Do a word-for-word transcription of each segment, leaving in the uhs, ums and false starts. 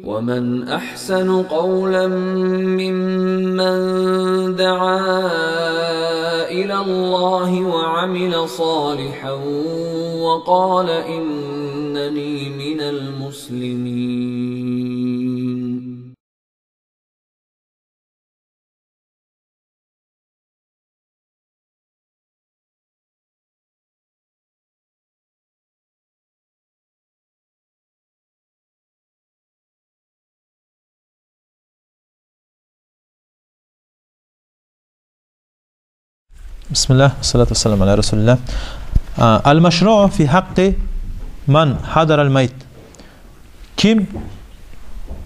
ومن أحسن قولا ممن دعا إلى الله وعمل صالحا وقال إنني من المسلمين. بسم الله والصلاة والسلام على رسول الله. А, المشروع في حق من حضر الميت. Ким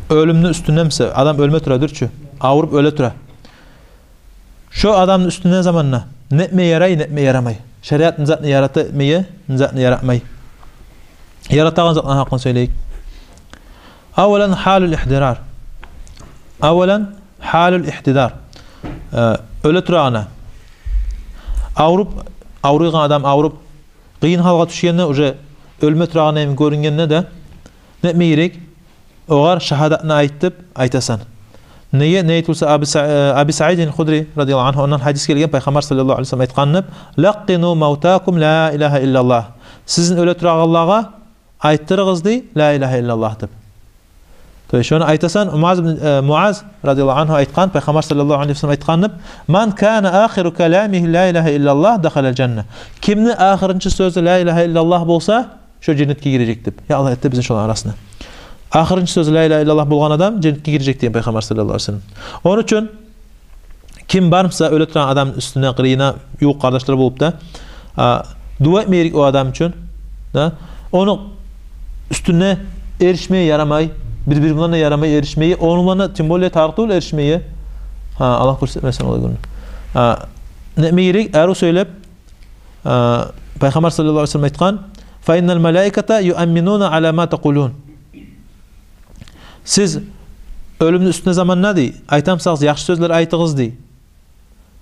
оьлюмню уьстюнде буса, адам оьлме тура дюр чю, авруп оьле тура. Шо адамны уьстюнде заманда не этме ярай, не этме ярамай. Шариат не затны ярата этмеге, не затны яратмай. Яратагъан затланы гьакъын сёйлейик. أولا حال الاحتضار. أولا حال الاحتضار. Э, оьле турагъанда. Авруп, авруйгъан адам авруп, къыйын гьалгъа тюшгенде, уже оьлме турагъан йимик гёрюнгенде де, не этме герек? Огъар шагьадатны айтып айтасан. Неге? Неге тюгюл буса Аби Са-, э, Аби Саидин Худри радияллагьу аньгьу, ондан гьадис гелген, Пайхаммар саллаллагьу алайгьи ва саллам айтгъан деп: «لقنوا موتاكم لا إله إلا الله». Сизин оьле турагъанлагъа айттырыгъыз дей «لا إله إلا الله» деп. То есть шону айтасан, Муаз ибн, э, Муаз радияллагьу аньгьу айтгъан, Пайхаммар саллаллагьу алайгьи ва саллам айтгъан деп: «من كان آخر كلامه لا إله إلا الله دخل الجنة». Кимни ахырынчы сёзю «لا إله إلا الله» болса, шо женнетге гирежек деп. Я Аллагь, эт де бизин шоланы арасына. Ахырынчы сёзю «لا إله إلا الله» болгъан адам женнетге гирежек деген Пайхаммар саллаллагьу алайгьи ва саллам. Ону учун ким бар буса оьле турагъан адамны уьстюнде, къырыйына, ювукъ къардашлар болуп да, а, дуа этме герек о адам учун, да, ону уьстюнде эришмеге ярамай, бир-бири булан да ярамай эришмеге, ону булан да тем более тарыкъ тюгюл эришмеге. Гьа, Аллагь гёрсетмесин олай гюнню. А, не этме герек? Арив сёйлеп, а, Пайхаммар саллаллагьу алайгьи ва саллам айтгъан: «فإن الملائكة يؤمنون على ما تقولون». Сиз оьлюмню уьстюнде заманда дей, айтамсагъыз, яхшы сёзлер айтыгъыз дей.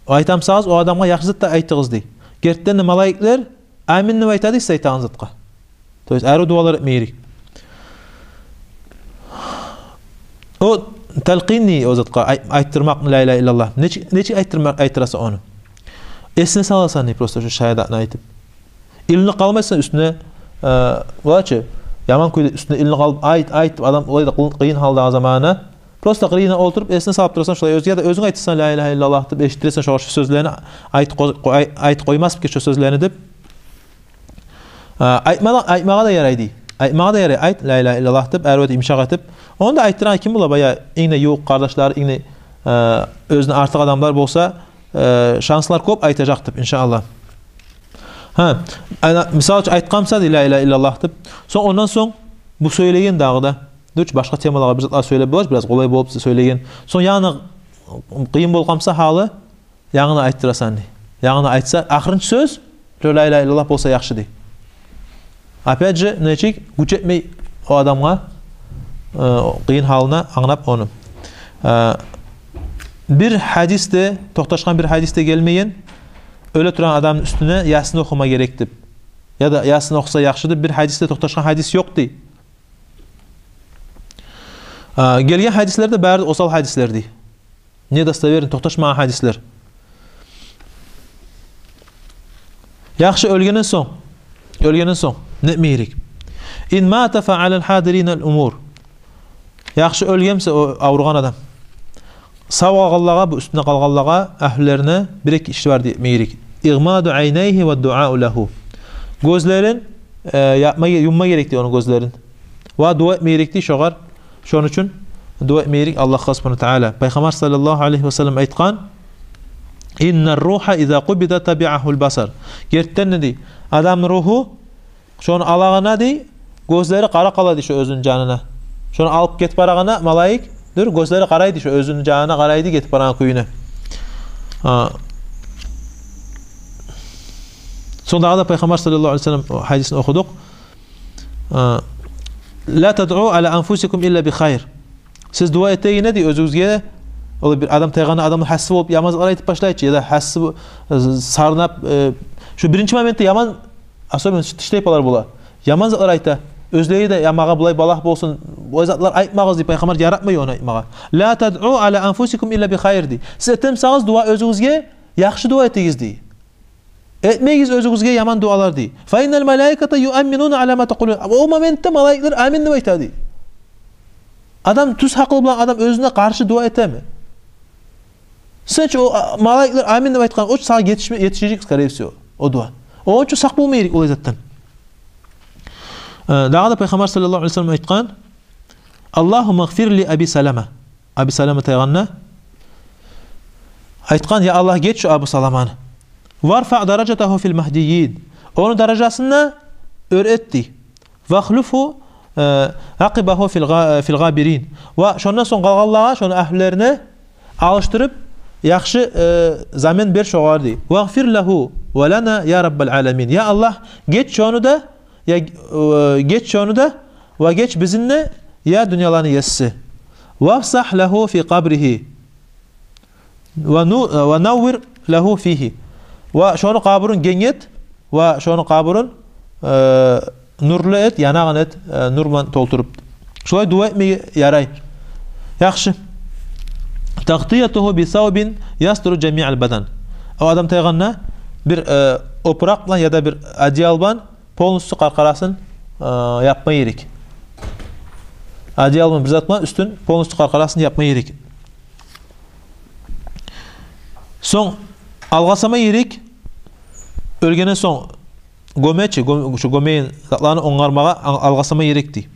Айтамсагъыз, о адамгъа яхшы зат да айтыгъыз дей. Гертиден де, малайиклер амин деп айта дей сиз айтагъан затгъа. То есть арив дуалар этме герек. О талкъин дей о затгъа, ай-, айттырмакъны «لا إله إلا الله». Нечик, нечик айттырмакъ, айттырасан ону? Эсине саласан дей, просто шо шагьадатны айтып. Илинип къалмайсан уьстюне, э, бола чы, яман кюйде уьстюне илинип къалып, айт, айт деп, адам олай да къы-, къыйын гьалдагъы заманы. Просто къырыйына олтуруп, эсине салып турасан шолай оьзге, я да оьзюнг айтасан «لا إله إلا الله» деп, эшитдиресен шогъар шо сёзлени, айт къо-, къо-, ай-, айт къоймасмы экен шо сёзлени деп. А, айтмагъа, айтмагъа да ярай дей. Айтмагъа да ярай, айт «لا إله إلا الله» деп, арив этип, йымышакъ этип. Ону да айтдырагъан ким бола, баягъы инг де ювукъ къардашлар, инг де, э, оьзюнден артыкъ адамлар болса, э, шанслар кёп айтажакъ деп, иншааллагь. Гьа, ана, мисал учун, айтгъан буса дей «لا إله إلا الله» деп, сонг, ондан сонг бу сёйлеген дагъы да, дюр чю, башгъа темалагъа бир затлагъа сёйлеп бола чы, бираз къолай болуп буса сёйлеген. Сонг янгы къыйын болуп къалса гьалы, янгыдан айтдырасан дей. Янгыдан айтса, ахырынчы сёз «لا إله إلا الله» болса яхшы дей. Опять же, нечик, гюч этмей о адамгъа, э, къыйын гьалына, англап ону. Э, бир гьадис де, токъташгъан бир гьадис де гелмеген, оьле турагъан адамны уьстюне Ясин охума герек деп, я да Ясин охуса яхшы деп бир гьадис де, токъташгъан гьадис ёкъ дей. Э, гелген гьадислер де бары да осал гьадислер дей. Недостоверный, токъташмагъан гьадислер. Яхшы, оьлгенден сонг, оьлгенден сонг не этме герек? «إن مات فعلى الحاضرين الأمور». Яхшы, оьлген буса о авругъан адам, сав къалгъанлагъа, бу уьстюнде къалгъанлагъа, агьлюлерине бир-эки иш бар деп этме герек. «إغماض عينيه والدعاء له». Гёзлерин, э, япма, юмма герек дей ону гёзлерин. Ва дуа этме герек дей шогъар. Шону учун дуа этме герек Аллагьгъа субгьанагьу ва тагьала. Пайхаммар саллаллагьу алайгьи ва саллам айтгъан: «إن الروح إذا قبض تبعه البصر». Гертиден де дей, адамны ругьу шону алагъанда дей, гёзлери къарап къала дей шо оьзюню жанына. Шону алып гетип барагъанда малайик, дюр, гёзлери къарай дей шо оьзюню жанына, къарай дей гетип барагъан кююне. Гьа. Сонг дагъы да Пайхаммар саллаллагьу алайгьи ва саллам гьадисин охудукъ. Э, «لا تدعوا على أنفسكم إلا بخير». Сиз дуа этегенде дей оьзюгюзге, олай бир адам тайгъанда, адамлар гьасси болуп яман затлар айтып башлай чы, я да гьасси бо-, э, сарнап, э, шо биринчи моментде яман, особенно тиштайпалар бола, яман затлар айта. оьзлеге де, я магъа булай балагь болсун, булай затлар айтмагъыз дей, пайхаммар яратмай ону айтмагъа. «Ла тадъу аля анфусикум илля би хайр» дей. Сиз этемсагъыз дуа оьзюгюзге, яхшы дуа этигиз дей. Этмегиз оьзюгюзге яман дуалар дей. «Фа инналь малаиката юамминуна аля ма такъулун». О моментде малайиклер амин деп айта дей. Адам тюз гьакъыл булан адам оьзюне къаршы дуа этеми? Сен чи о, а, малайиклер амин деп айтгъан, о чу сагъа етишме-, етишежек, скорее всего, о дуа. О чу сакъ болма герек олай затдан. Э, дагъы да пайхаммар саллаллагьу алейгьи ва саллам айтгъан: «Аллагьумма гъфир ли Аби Салама». Аби Салама тайгъанда айтгъан: «Я Аллагь, геч шу Абу Саламаны. Варфаъ даражатагьу фил магьдийин». Ону даражасын да оьр эт дей. «Вахлуфгьу, э, акъибагьу фил гъа-, э, фил гъабирин». Ва шондан сонг къалгъанлагъа, шону агьлюлерине алышдырып, яхшы, э, замен бер шогъар дей. «Вагъфир лагьу ва лана я Раббал аламин». Я Аллагь, геч шону да, я, э, геч шону да, ва геч бизин де, я дюньяланы еси. «Вафсагь лагьу фи къабригьи». «Ва ну-, ва наввир лагьу фигьи». Ва шону къабурун генг эт, ва шону къабурун, э, нурлу эт, янагъан эт, э, нур булан толтуруп. Шулай дуа этмеге ярай. Яхшы. «Тагътиятугьу би савбин ястуру жамиъал бадан». О адам тайгъанда бир, э, опуракъ булан яда бир одеял булан полностью къаркъарасын, э, япма герек. Одеял булан, бир зат булан уьстюн, полностью къаркъарасын япма герек. Сонг алгъасама герек, оьлгенден сонг гёмечи, гём-, шу гёмеген затланы онгармагъа ал-, алгъасама герек дей.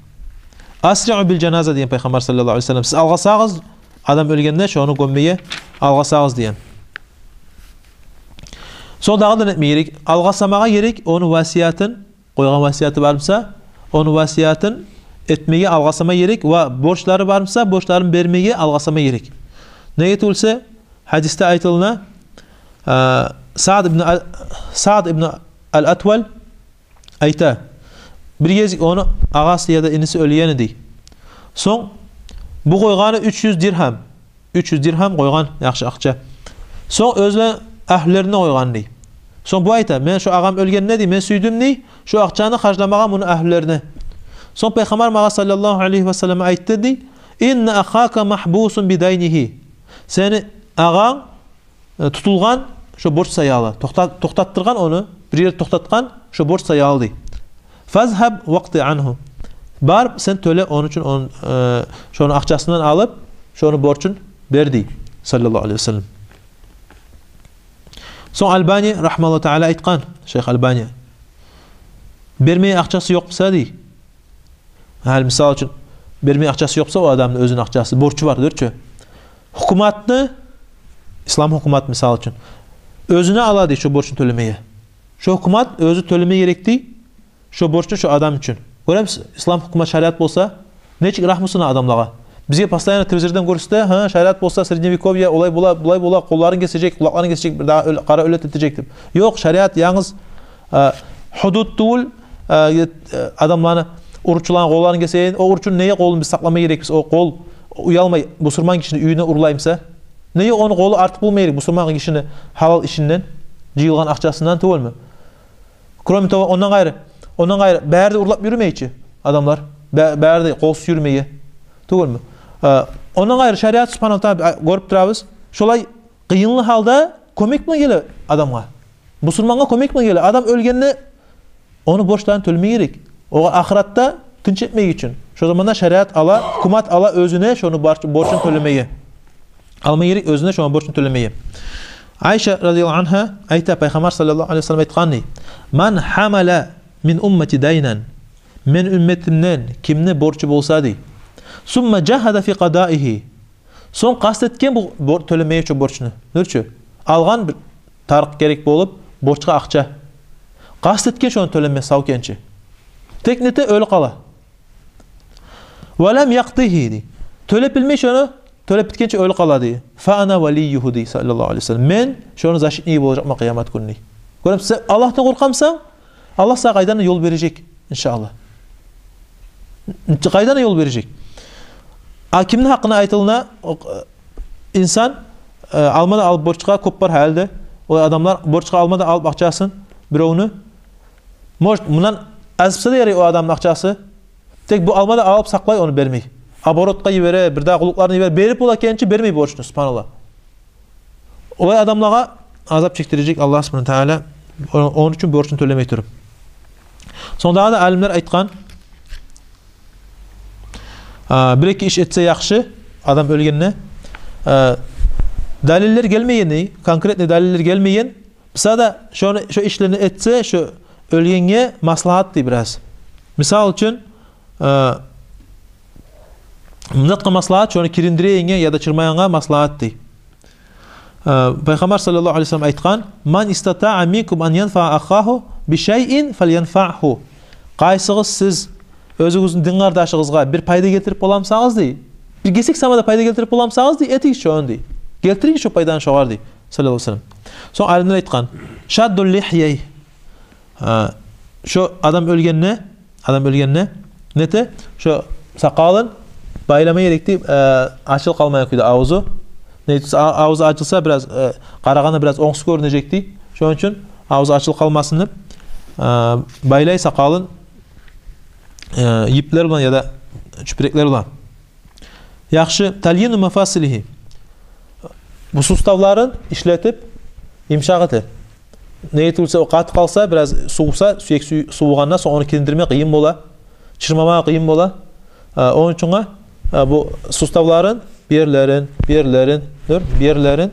«Асриъу бил жаназа» деген пайхаммар саллаллагьу алейгьи ва саллам. Сиз алгъасагъыз, адам оьлгенде шону гёммеге алгъасагъыз деген. Сонг дагъы да не этме герек? Алгъасамагъа герек ону васиятын, къойгъан васияты бар буса, ону васиятын этмеге алгъасама герек, ва борчлары бар буса, борчларын бермеге алгъасама герек. Неге тюгюлсе, гьадисде айтылына, э, Саад ибн ал-, Саад ибн ал-Атвал айта, бир гезик ону агъасы яда иниси оьлген эди. Сонг бу къойгъаны уьч юз диргьам. Уьч юз диргьам къойгъан, яхшы акъча. Сонг оьзлени агьлюлерине къойгъан дей. Сонг бу айта: «Мен шу агъам оьлгенде дей, мен сюйдюм дей шу акъчаны харжламагъа муну агьлюлерине». Сонг пайхаммар магъа саллаллагьу алейгьи ва саллам айтды дей: «Инна ахака магьбусун би дайнигьи». Сени агъанг, э, тутулгъан шо борч саялы. Токъта-, токътаттыргъан ону, бир ерде токътатгъан шо борч саялы дей. «Фазгьаб вакъди ангьу». Барып сен тёле ону учун, он-, э, шону акъчасындан алып, шону борчун бер дей, саллаллагьу алейгьи ва саллам. Сонг Албани, рагьмаллагьу таала, айтгъан, шейх Албани, бермеге акъчасы ёкъ буса дей, гьали, мисал учун, бермеге акъчасы ёкъ буса о адамны, оьзюню акъчасы, борчу бар дюр чю. Гьукуматны, ислам гьукумат, мисал учун, оьзюне ала дей шо борчун тёлемеге. Шо гьукумат оьзю тёлеме герек дей шо борчну шо адам учун. Гёремисиз, ислам гьукумат, шариат болса, нечик рагьмусуна адамлагъа. Бизге постоянно телевизордан гёрсете, гьа, шариат болса, средневековье, олай бола, булай бола, къолларын гесежек, къулакъларын гесежек, бир дагъы оьл-, къара оьлет этежек деп. Ёкъ, шариат янгыз, э, гьудуд тюгюл, э, э, адамланы, уручуланы къолларын гесеген. О уручуну неге къолун биз сакълама герекбиз? О къол уялмай бусурман гишини уьюне урлай буса. Неге ону къолу артыкъ болма герек бусурман гишини гьалал ишинден, жыйылгъан акъчасындан, тюгюлмю? Кроме того, ондан къайры, ондан къайры, бары да урлап юрюмей чи адамлар. Ба-, бары да къолсуз юрюмей, тюгюлмю? Э, ондан къайры, шариат, субгьанагьу ва таала, гёрюп турабыз, шолай къыйынлы гьалда кёмек булан геле адамгъа. Бусурмангъа кёмек булан геле. Адам оьлгенде ону борчларын тёлеме герек. Огъар ахыратда тынч этмек учун. Шо заманда шариат ала, гьукумат ала оьзюне шону борч-, борчун тёлемеге. Алма герек оьзюне шону борчун тёлемеге. Айша, радияллагьу ангьа, айта, пайхаммар саллаллагьу алейгьи ва саллам айтгъан дей: «Ман гьамала мин уммати дайнан». Мени умматымдан кимни борчу болса дей. «Сумма жагьада фи къадаигьи». Сонг къаст этген бу бор-, тёлемеге шо борчну. Нюрчю? Алгъан бир тарыкъ герек болуп борчгъа акъча. Къаст этген шону тёлеме сав экенчи. Тек нете, оьлюп къала. «Ва лам якъдигьи» дей. Тёлеп билмей шону, тёлеп битгенче оьлюп къала дей. «Фа ана валийюгьу» дей, саллаллагьу алейгьи ва саллам. Мен шону защитниги болажакъман къыямат гюн дей. Гёремисиз, сен Аллагьдан къоркъамусан, Аллагь сагъа къайдан ёл бережек, иншааллагь. Къайдан ёл бережек? А кимни гьакъына айтылына, о, инсан, э, алма да алып борчгъа, кёп бар гьали де. О адамлар борчгъа алма да алып акъчасын биревню. Может, мундан аз буса да ярай о адамны акъчасы. Тек бу алма да алып сакълай, ону бермей. Оборотгъа йибере, бирдагъы къуллукъларын йибере, берип бола экенчи, бермей борчну, субгьаналлагь. Олай адамлагъа азап чекдирежек Аллагь субгьанагьу ва таала, о-, ону учун борчну тёлемей туруп. Сонг дагъы да алимлер айтгъан, а, бир-эки иш этсе яхшы адам оьлгенде, а, далиллер гелмеген, конкретный далиллер гелмеген, буса да шону, шо ишлени этсе, шо оьлгенге маслагьат дей бираз. Мисал учун, а, мунатгъа маслагьат, шону кириндирегенге яда чырмайгъангъа маслагьат дей. А, Пайхаммар саллаллагьу алайгьи ва саллам айтгъан: «Ман истатаа минкум ан янфаа ахаху би шайин фалянфагьу». Къайсыгъыз сиз оьзюгюзню дин къардашыгъызгъа бир пайда гелтирип боламсагъыз дей, бир гесек сама да пайда гелтирип боламсагъыз дей, этигиз шону дей. Гелтиригиз шо пайданы шогъар дей, саллаллагьу алайгьи ва саллам. Сонг алимлер айтгъан: «Шаддул лихьяй». А, шо адам оьлгенде, адам оьлгенде нете, шо сакъалын байлама герек дей, а, ачылып къалмайгъан кюйде авзу. Неге тюгюл эсе, а-, авзу ачылса, бираз, а, къарагъанда бираз онгсуз гёрюнежек дей. Шону учун авзу ачылып къалмасын деп, а, байлай сакъалын, а, йиплер булан яда чюпюреклер булан. Яхшы, тальину мафасилигьи. Бу суставларын ишлетип, йымышакъ эте. Неге тюгюл эсе, о къатып къалса, бираз сувуса, сюек сю-, сувугъанда сонг ону кириндирме къыйын бола, чырмама къыйын бола. А, ону учун, а, бу суставларын, бир ерлерин, бир ерлерин, дюр, бир ерлерин,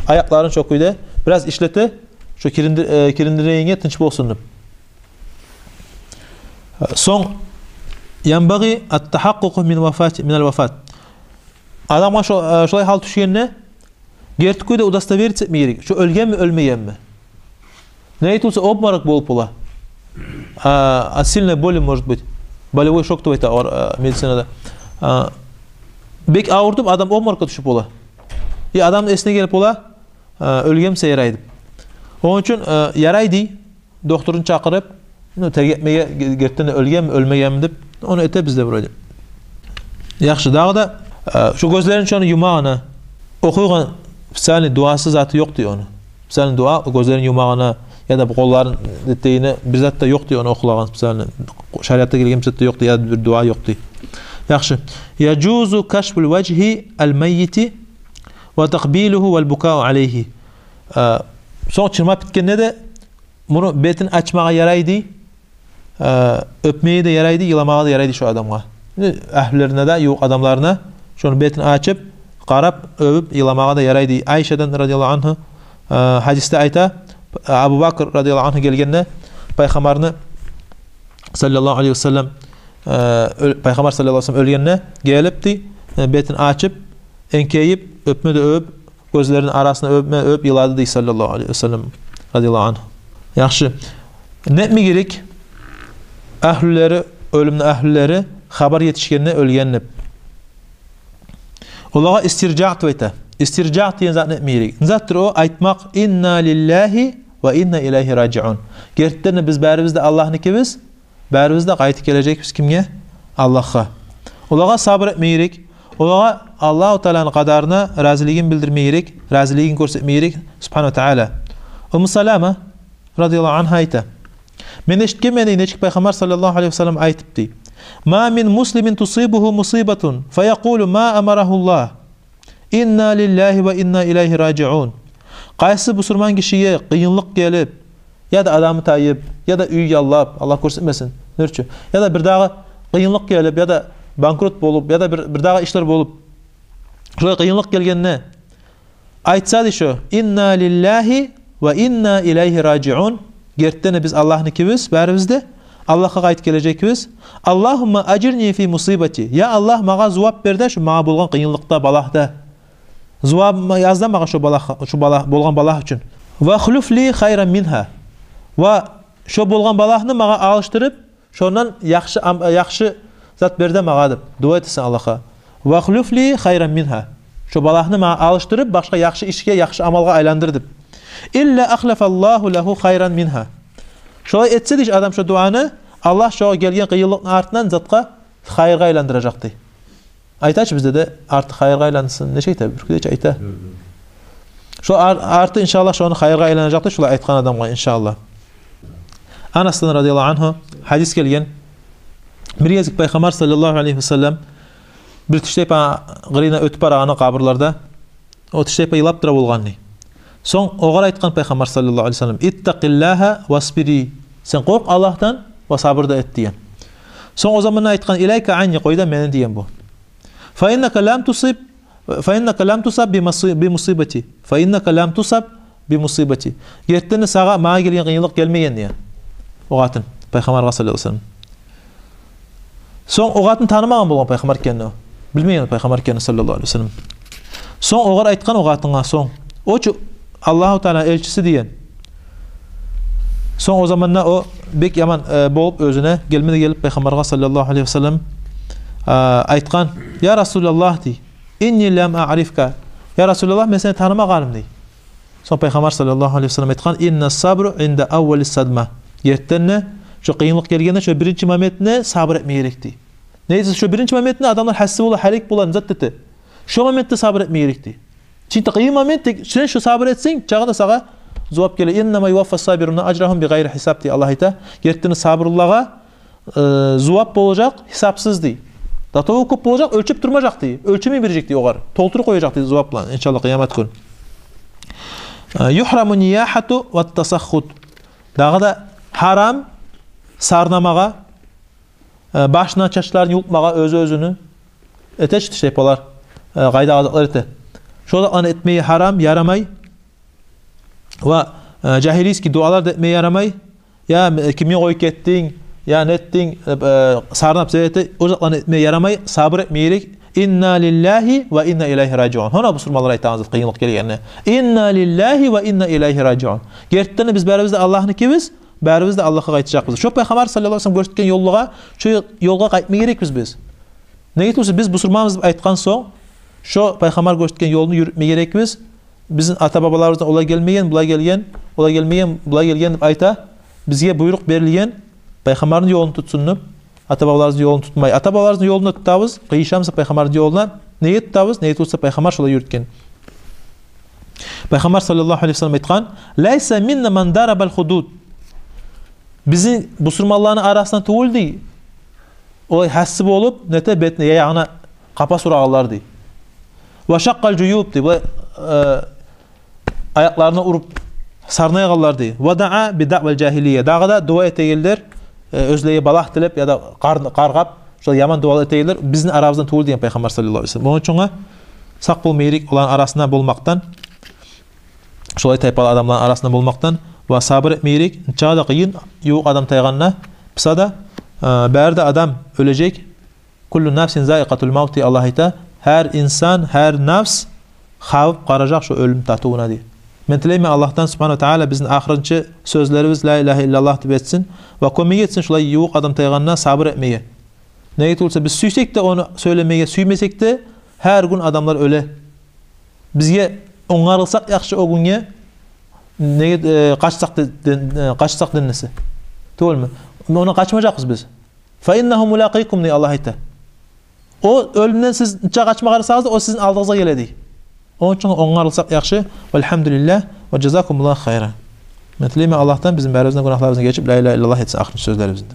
аякъларын шо кюйде бираз ишлете, шо киринди-, э, кириндирегенге тынч болсун деп. Сонг, янбагъи ат-тахаккуку мин вафати, минал вафат. Адамгъа шо-, э, шолай гьал тюшгенде, герти кюйде удостовериться этме герек, шо оьлгенми, оьлмегенми. Неге тюгюл эсе, обморок болуп бола. А, от сильной боли, может быть. Болевой шок деп айта олар, э, медицинада. А, бек авуртуп, адам обморокгъа тюшюп бола. И адамны эсине гелип бола, э, оьлген буса ярай деп. Ону учун, э, ярай дей, докторун чакъырып, ну, тергетмеге, ге-, гертиден де оьлгенми, оьлмегенми деп, ону этебиз де вроде. Яхшы, дагъы да, э, шо гёзлерин шону юмагъына, охуйгъан специальный дуасы заты ёкъ дей ону. Специальный дуа гёзлерин юмагъына яда бу къолларын этегенине бир зат да ёкъ дей ону охулагъан специальный. Шариатда гелген бир зат да ёкъ дей, яда бир дуа ёкъ дей. Яхшы. Яжузу кашфул важгьи ал маййити ва такъбилугьу вал букау алайгьи. Э, сонг чырмап битгенде де муну бетин ачмагъа ярай дей, э, оьпмеге де ярай дей, йыламагъа да ярай дей шо адамгъа. Агьлюлерине де, ювукъ адамларына шону бетин ачып, къарап, оьбюп, йыламагъа да ярай дей. Айшадан, радияллагьу ангьа, э, гьадисде айта, Абу Бакр, радияллагьу ангьу, гелгенде Пайхаммарны, саллаллагьу алайгьи ва саллам, э, оьл-, Пайхаммар, саллаллагьу алайгьи ва саллам, оьлгенде гелип дей, э, бетин ачып, энкейип, оьпме де оьп, гёзлерини арасына оьпме оьп йылады дей, саллаллагьу алайгьи ва саллам, радияллагьу ангьу. Яхшы. Не этме герек? Агьлюлери, оьлюмню агьлюлери хабар етишгенде оьлген деп, олагъа истиржаъ деп айта. Истиржаъ деген зат не этме герек? Не затдыр о? Айтмакъ: «Инна лиллагьи ва инна илайгьи ражиун». Гертиден де биз барибиз де Аллагьныкибиз, барибиз де къайтып гележекбиз кимге? Аллагьгъа. Олагъа сабур этме герек. Олагъа Аллагьу Тааланы къадарына разилигин билдирме герек, разилигин гёрсетме герек, субгьанагьу ва таала. Умму Салама, радияллагьу ангьа, айта: «Мен эшитгенмен, – дей, – нечик Пайхаммар, саллаллагьу алайгьи ва саллам, айтып, – дей: ма мин муслимин тусибугьу мусибатун, фаякъулу ма амарагьуллагь: инна лиллагьи ва инна илайгьи ражиун». Къайсы бусурман гишиге къыйынлыкъ гелип, яда адамы тайып, яда уьй яллап, Аллагь гёрсетмесин, нюрчю, яда бирдагъы къыйынлыкъ гелип, яда банкрот болуп, яда бир, бирдагъы ишлер болуп, шолай къыйынлыкъ гелгенде, айтса дей шо: «Инна лиллагьи ва инна илайгьи ражиун». Гертиден де биз Аллагьныкибиз барибиз де, Аллагьгъа къайтып гележекбиз. «Аллагьумма ажирни фи мусибати». Я Аллагь, магъа зувап бер де шу магъа болгъан къыйынлыкъда, балагьда. Зувап яз да магъа шу балагь, шу балагь, болгъан балагь учун. «Ва ахлуф ли хайран мингьа». Ва шо болгъан балагьны магъа алышдырып, шондан яхшы ам-, яхшы зат бер де магъа деп дуа этесен Аллагьгъа. «Ва ахлуф ли хайран мингьа». Шо балагьны магъа алышдырып, башгъа яхшы ишге, яхшы амалгъа айландыр деп. «Илла ахлафаллагьу лагьу хайран мингьа». Шолай этсе дей адам шо дуаны, Аллагь шогъар гелген къыйынлыкъны артындан затгъа, хайыргъа айландыражакъ дей. Айта чы бизде де: «Арты хайыргъа айлансын». Нечик айта? Бир кюйде чи айта. Шо ар-, арты, иншаллагь, шону хайыргъа айланажакъ дей шолай айтгъан адамгъа, иншаллагь. Анасдан, радияллагьу ангьу, гьадис гелген. Бир гезик Пайхаммар саллаллагьу алайгьи васаллам бир тиштайпа къырыйына оьтюп барагъаны къабурларда, о тиштайпа йылап тура болгъан дей. Сонг огъар айтгъан Пайхаммар саллаллагьу алайгьи васаллам: «Иттакъиллагьа васбири». Сен къоркъ Аллагьдан ва сабур да эт деген. Сонг о заманда айтгъан: «Илайка анни, къой да мени», – деген бу. «Фа иннака лам тусиб, фа иннака лам тусаб би муси-, би мусибати. Фа иннака лам тусаб би мусибати». Гертиден де сагъа магъа гелген къыйынлыкъ гелмеген деген о къатын Пайхаммаргъа саллаллагьу алайгьи васаллам. Сонг о къатын танымагъан болгъан Пайхаммар экенни о. Билмеген Пайхаммар экенни саллаллагьу алайгьи васаллам. Сонг огъар айтгъан о къатынгъа сонг. О чу Аллагьу Тааланы элчиси деген. Сонг о заманда о бек яман, э, болуп оьзюне, гелме де гелип Пайхаммаргъа саллаллагьу алайгьи васаллам, э, айтгъан: «Я Расулаллагь, – дей, – инни лам аърифка». «Я Расулаллагь, мен сени танымагъанман», – дей. Сонг Пайхаммар саллаллагьу алайгьи васаллам айтгъан: «Инна сабру инда аввали садма». Гертиден де, шо къыйынлыкъ гелгенде, шо биринчи моментинде сабур этме герек, дей. Неге десе, шо биринчи моментинде адамлар гьасси бола, гьалек бола, не зат эте. Шо моментде сабур этме герек, дей. Чынтта къыйын момент, тек сен шо сабур этсенг, чагъы да сагъа зувап геле. «Иннама юваффа сабируна ажрагьум би гъайри гьисаб», – дей Аллагь айта. Гертиден де сабурлагъа, э, зувап болажакъ гьисапсыз, дей. До того кёп болажакъ, оьлчеп турмажакъ, дей. Оьлчемей бережек, дей, огъар. Толтуруп къояжакъ, дей, зувап булан, иншааллагь, къыямат гюн. Э, «Юхраму нияхату ва тасаххут». Дагъы да гьарам сарнамагъа, э, башына чачларын юлкъмагъа оьзю-оьзюню. Эте чи тиштайпалар, э, къайдагъы затлар эте. Шо затланы этмеге гьарам, ярамай. Ва, э, жагьилийский дуалар да этмеге ярамай. Я, э, кимге къоюп гетдинг, я нетдинг, э, э, сарнап зат эте, о затланы этмеге ярамай, сабур этме герек. «Инна лиллагьи ва инна илайгьи ражиун». Гьона бусурманлар айтагъан зат къыйынлыкъ гелгенде: «Инна лиллагьи ва инна илайгьи ражиун». Гертиден де биз барыбыз да Аллагьныкибиз, барыбыз да Аллагьгъа къайтажакъбыз. Шо Пайхаммар саллаллагьу алайгьи васаллам гёрсетген ёлгъа, шо ёлгъа къайтма герекбиз биз. Неге тюгюл буса, биз бусурманбыз деп айтгъан сонг, шо Пайхаммар гёрсетген ёлну юрютме герекбиз. Бизин ата-бабаларыбыздан олай гелмеген, булай гелген, олай гелмеген, булай гелген деп айта. Бизге буйрукъ берилген, Пайхаммарны ёлун тутсун деп. Ата-бабаларыбызны ёлун тутмай, ата-бабаларыбызны ёлуна тутабыз, къыйышабыз Пайхаммарны ёлуна. Неге тутабыз? Неге тутса, Пайхаммар шолай юрютген. Пайхаммар саллаллагьу алайгьи васаллам айтгъан: «Лайса минна ман дарабал худуд». Бизин бусурманланы арасындан тюгюл, дей, олай гьасси болуп, нете, бетине, я ягъына къапас урагъанлар, дей. «Ва шаккъал жуюб», дей, булай, э, аякъларына уруп сарнайгъанлар, дей. «Ва даа би даъвал жагьилия». Дагъы да дуа этегенлер, э, оьзлеге балагь тилеп яда къар-, къаргъап, шолай яман дуалар этегенлер бизин арабыздан тюгюл деген Пайхаммар саллаллагьу алайгьи васаллам. Ону учун сакъ болма герек оланы арасында болмакъдан, шолай тайпалы адамланы арасында болмакъдан, ва сабур этме герек. Нечакъы да къыйын, ювукъ адам тайгъанына, буса да, э, бары да адам оьлежек. «Куллу нафсин заикъатул мавт», – дей Аллагь айта. Гьар инсан, гьар нафс хавуп къаражакъ шо оьлюм татывуна, дей. Мен тилеймен Аллагьдан субгьанагьу ва таала бизин ахырынчы сёзлерибиз «Ла илагьа иллаллагь» деп этсин ва кёмек этсин шолай ювукъ адам тайгъанына сабур этмеге. Неге тюгюл буса, биз сюйсек де ону сёйлемеге, сюймесек де, гьар гюн адамлар оьле. Бизге онгарылсакъ яхшы о гюнге, неге, э, къачсакъ де-, ден-, э, къачсакъ деннесе. Тюгюлмю? Ондан къачмажакъбыз биз. «Фа иннагьу мулакъикум», – дей Аллагь айта. О оьлюмден сиз нечакъы къачма къарасагъыз да, о сизин алдыгъызгъа геле, дей. Ону учун онгарылсакъ яхшы. Валгьамдулиллагь ва жазакумуллагьу хайран. Мен тилеймен Аллагьдан бизин барыбызны да гюнагьларыбызны гечип, «Ла илагьа иллаллагь» этсин ахырынчы сёзлерибизни.